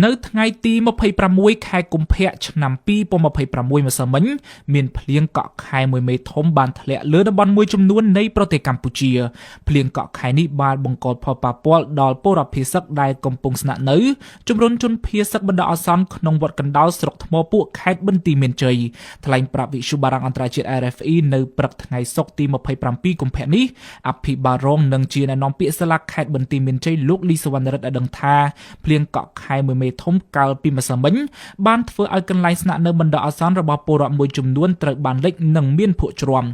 នៅថ្ងៃទី26ខែកុម្ភៈឆ្នាំ2026ម្សិលមិញមានភ្លៀងកក់ខែមួយមេធំបានធ្លាក់លើតំបន់មួយចំនួននៃប្រទេសកម្ពុជាភ្លៀងកក់ខែនេះបានបង្កផលប៉ះពាល់ដល់ពលរដ្ឋភៀសឹកដែលកំពុងស្នាក់នៅជំរុញជនភៀសឹកបណ្ដោះអាសន្នក្នុងវត្តកណ្ដោលស្រុកថ្មពួកខេត្តបន្ទាយមានជ័យថ្លែងប្រាប់វិទ្យុបារាំងអន្តរជាតិ RFI នៅព្រឹកថ្ងៃសុក្រទី27កុម្ភៈនេះអភិបាលរងនិងជាអ្នកនាំពាក្យសាលាខេត្តបន្ទាយមានជ័យលោកលីសវណ្ណរិទ្ធឲ្យដឹងថាភ្លៀងកក់ខែមួយមេធំកាលពីម្សិលមិញបានធ្វើឲ្យកន្លែងស្នាក់នៅបណ្ដោះអាសន្នរបស់ពលរដ្ឋមួយចំនួនត្រូវបានលិចនិងមានភក់ជ្រាំ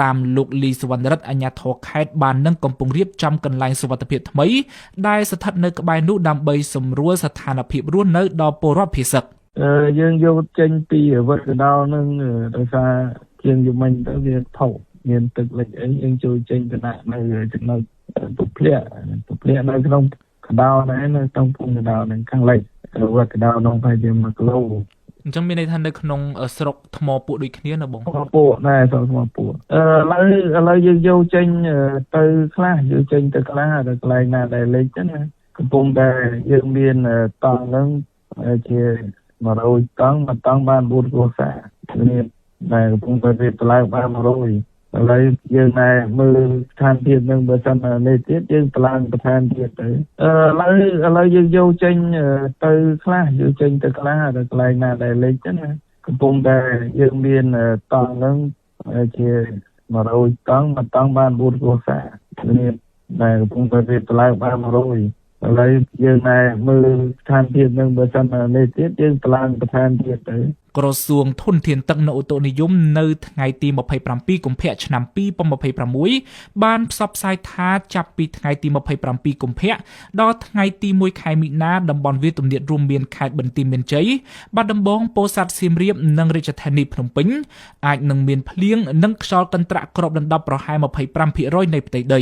តាមលោកលីសវណ្ណរិទ្ធអាជ្ញាធរខេត្តបាននឹងកំពុងរៀបចំកន្លែងសុវត្ថិភាពថ្មីដែលស្ថិតនៅក្បែរនោះដើម្បីសម្រួលស្ថានភាពរស់នៅដល់ពលរដ្ឋភៀសឹក។ យើងយកចេញពីវត្តកណ្ដោលនឹងដោយសារជាងយមិញទៅវាថោកមានទឹកលិចអីយើងជួយចេញទៅដាក់នៅចំណុចពភ្លាក់ពភ្លាក់នៅក្នុងកណ្ដោលដែរនៅក្នុងភូមិកណ្ដោលនឹងខាងលិចវត្តកណ្ដោលនោះប្រហែលជា1គីឡូ អញ្ចឹងមានន័យថានៅក្នុងស្រុកថ្មពួកដូចគ្នាណាបង ថ្មពួកដែរស្រុកថ្មពួកឥឡូវយើងយកចេញទៅខ្លះយកចេញទៅខ្លះដល់កន្លែងណាដែលលិចហ្នឹងណាកំពុងតែយើងមានតង់ហ្នឹងជា100តង់មួយតង់បាន4គ្រួសារមានដែលកំពុងតែរៀបឡើងបាន100ឥឡូវយើងណែមើលស្ថានភាពនឹងបើសិននេះទៀតយើងតម្លើងបន្ថែមទៀតទៅឥឡូវយើងយកចេញទៅខ្លះយកចេញទៅខ្លះដល់កន្លែងណាដែលលិចហ្នឹងណាកំពុងតែយើងមានតង់ហ្នឹងជា100តង់មួយតង់បាន4គ្រួសារមានដែលកំពុងតែរៀបឡើងបាន100ឥឡូវយើងណែមើលស្ថានភាពនឹងបើសិននេះទៀតយើងតម្លើងបន្ថែមទៀតទៅ ក្រសួងធនធានទឹកនិងឧតុនិយមនៅថ្ងៃទី27កុម្ភៈឆ្នាំ2026បានផ្សព្វផ្សាយថាចាប់ពីថ្ងៃទី27កុម្ភៈដល់ថ្ងៃទី1ខែមីនាតំបន់វាលទំនាបរួមមានខេត្តបន្ទាយមានជ័យបាត់ដំបងពោធិ៍សាត់សៀមរាបនិងរាជធានីភ្នំពេញអាចនឹងមានភ្លៀងនិងខ្យល់កន្ត្រាក់គ្របដណ្ដប់ប្រហែល25%នៃផ្ទៃដី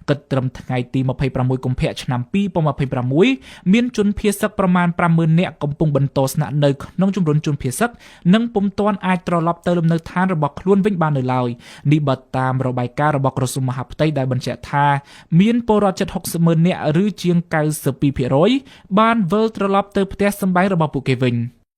គិតត្រឹមថ្ងៃទី26កុម្ភៈឆ្នាំ2026មានជនភៀសឹកប្រមាណ50000នាក់កំពុងបន្តស្នាក់នៅក្នុងជំរំជនភៀសឹកនិងពុំទាន់អាចត្រឡប់ទៅលំនៅឋានរបស់ខ្លួនវិញបាននៅឡើយនេះបើតាមរបាយការណ៍របស់ក្រសួងមហាផ្ទៃដែលបញ្ជាក់ថាមានពលរដ្ឋជិត60ម៉ឺននាក់ឬជាង92%បានវិលត្រឡប់ទៅផ្ទះសម្បែងរបស់ពួកគេវិញ។